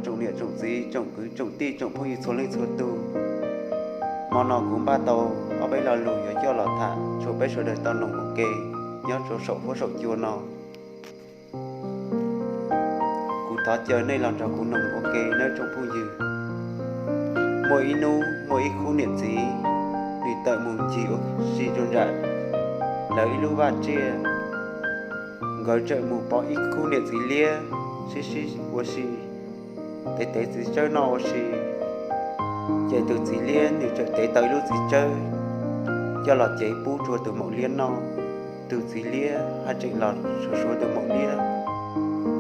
Tsoom niam tsoom txiv, tsoom kwv tsoom tij, tsoom phooj ywg txhua leej txhua tus, hmo no kuv npaj tau ob peb lo lus yuav coj los tham tshuav peb sawv daws tau noog ua ke nyob rau saum huab saum cua no. Kuv thov caw nej los nrog kuv noog ua ke nawb tsoom phooj ywg. Muaj ib hnub muaj ib khub niam txiv, nws tawm mus ncig ua si rau nram lawv ib lub vaj tsiaj. Nkawd txawm mus pom ib khub niam txiv liab sib sib ua si, tev tev txiv tsawb noj ua si. Ces tus txiv liab nws txawm tev tau ib lub txiv tsawb coj los cev pub rau tus maum liab noj. Tus txiv liab haj tseem los suav suav tus maum liab,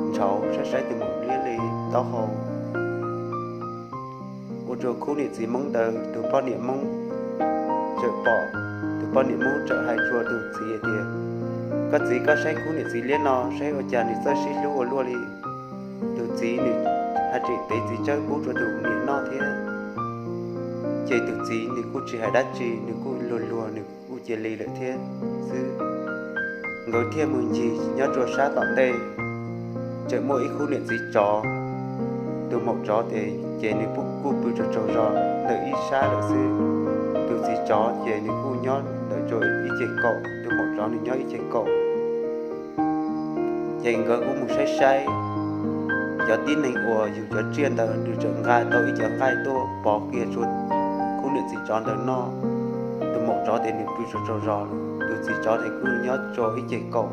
ntshaus saib saib tus maum liab li taub hau. Ua rau khub niam txiv Hmoob ntawd tus poj niam Hmoob txawm pom, tus poj niam Hmoob txawm hais rau tus txiv tias, koj txiv, koj saib khub niam txiv liab no saib ua cas nws txawj sib hlub ua luaj li. Tus txiv nws haj tseem tev txiv tsawb pub rau tus niam noj thiab. Ces tus txiv nws kuj tsis hais dab tsi, nws kuj luag luag nws kuj cia li lawm thiab xwb. Nkawd thiaj mus ncig nyob rau sab tom ntej, txawm muaj ib khub niam txiv tsov. Tus maum tsov ces nws kuj pw tsaug tsaug zog ntawm ib sab lawm xwb. Tus txiv tsov ces nws kuj nyob ntawm ib ceg kaum, tus maum tsov nws nyob ib ceg kaum. Ces nkawd kuj mus saib saib cov tib neeg uas yug cov tsiaj ntawd, nws txawm nqa tau ib cov nqaij tuaj pov kiag rau khub niam txiv tsov ntawd noj. Tus maum tsov ces nws pw tsaug tsaug zog, tus txiv tsov ces kuj nyob rau ib ceg kaum.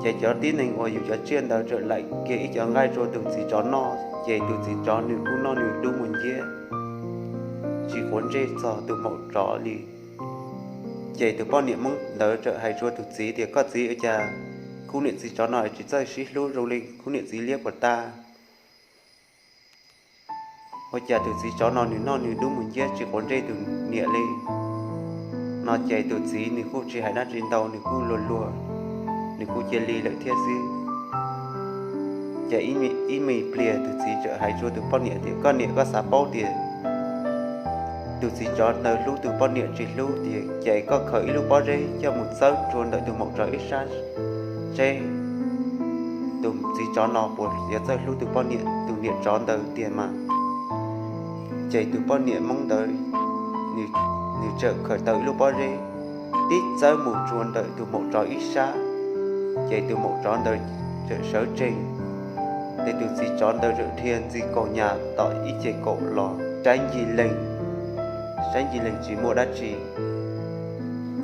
Ces cov tib neeg uas yug cov tsiaj ntawd txawm laim kiag ib cov nqaij rau tus txiv tsov noj, ces tus txiv tsov nws kuj noj nws dub mus nciab, tsis quav ntsej txog tus maum tsov li. Ces tus poj niam Hmoob ntawd txawm hais rau tus txiv tias, koj txiv, ua cas khub niam txiv tsov no tsis txawj sib hlub zoo li khub niam txiv liab puas tag? Ua cas tus txiv tsov no nws noj nws dub mus nciab tsis quav ntsej tus niam li? No ces tus txiv nws kuj tsis hais dab tsi ntau, nws kuj luag luag, nws kuj cia li lawm thiab xwb. Ces ib me pliag tus txiv txawm hais rau tus poj niam tias, koj niam, koj xav paub tias tus txiv tsov ntawd hlub tus poj niam tsis hlub tiag, ces koj khaws ib lub pob zeb coj mus txawb rau ntawm tus maum tsov ib sab seb tus txiv tsov no puas yuav txawj hlub tus poj niam, tus niam tsov ntawd tiag mas. Ces tus poj niam Hmoob ntawd nws txawm khaws tau ib lub pob zeb tib txawb mus rau ntawm tus maum tsov ib sab, ces tus maum tsov ntawd txawm sawv tsees. Ces tus txiv tsov ntawd txawm dhia ntxiv kaus nyas tom ib ceg kaum los saib ncig leeg, saib ncig leeg tsis muaj dab tsi.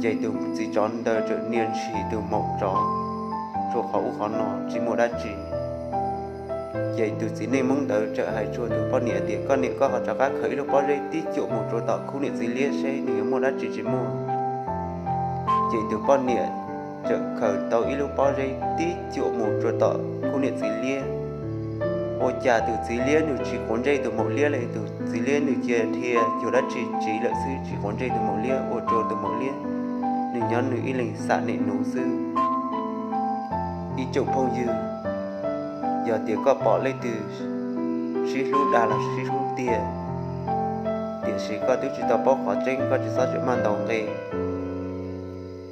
Ces tus txiv tsov ntawd txawm nias ntshis tus maum tsov rau qhov ub qhov no tsis muaj dab tsi. Ces tus txiv neej Hmoob ntawd txawm hais rau tus poj niam tias, koj niam, koj ho rov qab khaws ib lub pob zeb tib cuam mus rau tom khub niam txiv liab seb nws yuav muaj dab tsi tsis muaj. Ces tus poj niam txawm khaws tau ib lub pob zeb tib cuam mus rau tom khub niam txiv liab. Ua cas tus txiv liab nws tsis quav ntsej tus maum liab li, tus txiv liab nws cia dhia cuag dab tsi tsiv lawm xwb, tsis quav ntsej tus maum liab, ua rau tus maum liab nws nyob nws ib leeg xam nem nuv xwb. Ib tsoom phooj ywg, yog tias koj pom leej twg sib hlub dag los sib hlub tiag, tiam sis koj twb tsis tau paub qhov tseeb, koj tsis txhob tseem maj ntaus nqe.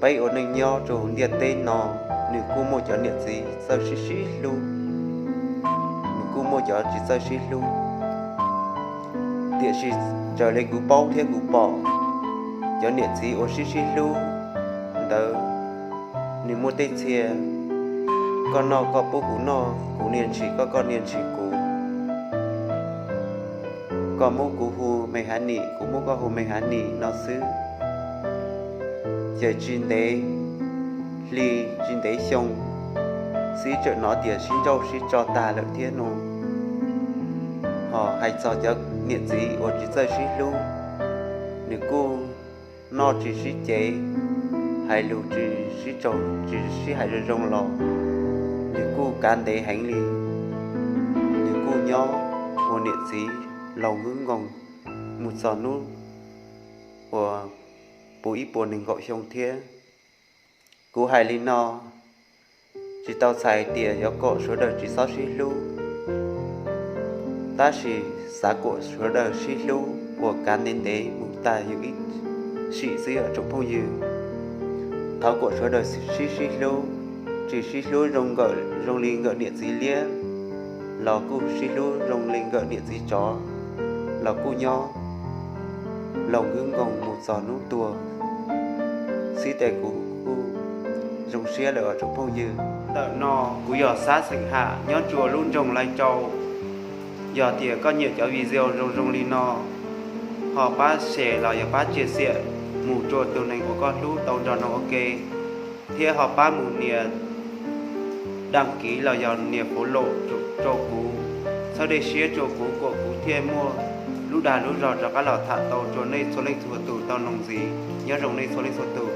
Peb ua neej nyob rau ntiaj teb no, nws kuj muaj cov niam txiv txawj sib sib hlub, nws kuj muaj cov tsis txawj sib hlub. Tiam sis raws li kuv paub thiab kuv pom, cov niam txiv uas sib sib hlub ntawd, nws muaj tej txhia, koj noj koj pub kuv noj, kuv nias ntshis koj, koj nias ntshis kuv, koj muab kuv hu me hav nim, kuv muab koj hu me hav nim no xwb. Ces tsis ntev hli tsis ntev xyoo xwb txawm hnov tias sib nrauj sib tso tag lawm thiab no. Ho hais txog cov niam txiv uas tsis txawj sib hlub, nws kuj noj tsis sib cev, hais lus tsis sib tsaug, tsis sib hais zoo zoo los nws kuj kav ntev heev li. Nws kuj nyob ua niam txiv laus hwv nkoos mus txog hnub uas puv ib puas nees nkaum xyoo thiab. Kuv hais li no tsis tau txhais tias yuav kom sawv daws tsis txhob sib hlub, tab sis xav kom sawv daws sib hlub uas kav ntev ntev mus tag yus ib sim xwb os tsoom phooj ywg. Thov kom sawv daws sib sib hlub, tsis sib hlub zoo li nkawm niam txiv liab, los kuj sib hlub zoo li nkawm niam txiv tsov, los kuj nyob laus nkoos mus txog hnub tuag, xib tes kuv kuj zoo siab lawm os tsoom phooj ywg. Ntawm no kuv yog Xab Xeem Ham nyob rua lub nroog Lais Tsau. Yog tias koj nyiam cov video zoo zoo li no, ho pab share los yog pab chia sẻ mus rua tus neeg uas koj hlub tau nrog nrog ua ke, thiab ho pab mus nias đăng ký los yog nias follow rua kuv, txhawb dej siab rua kuv kuas kuv thiaj muaj lub dag lub zog rov qab los tham tau rua nej txhua leej txhua tus tau noog ntxiv. Nyob zoo nej txhua leej txhua tus.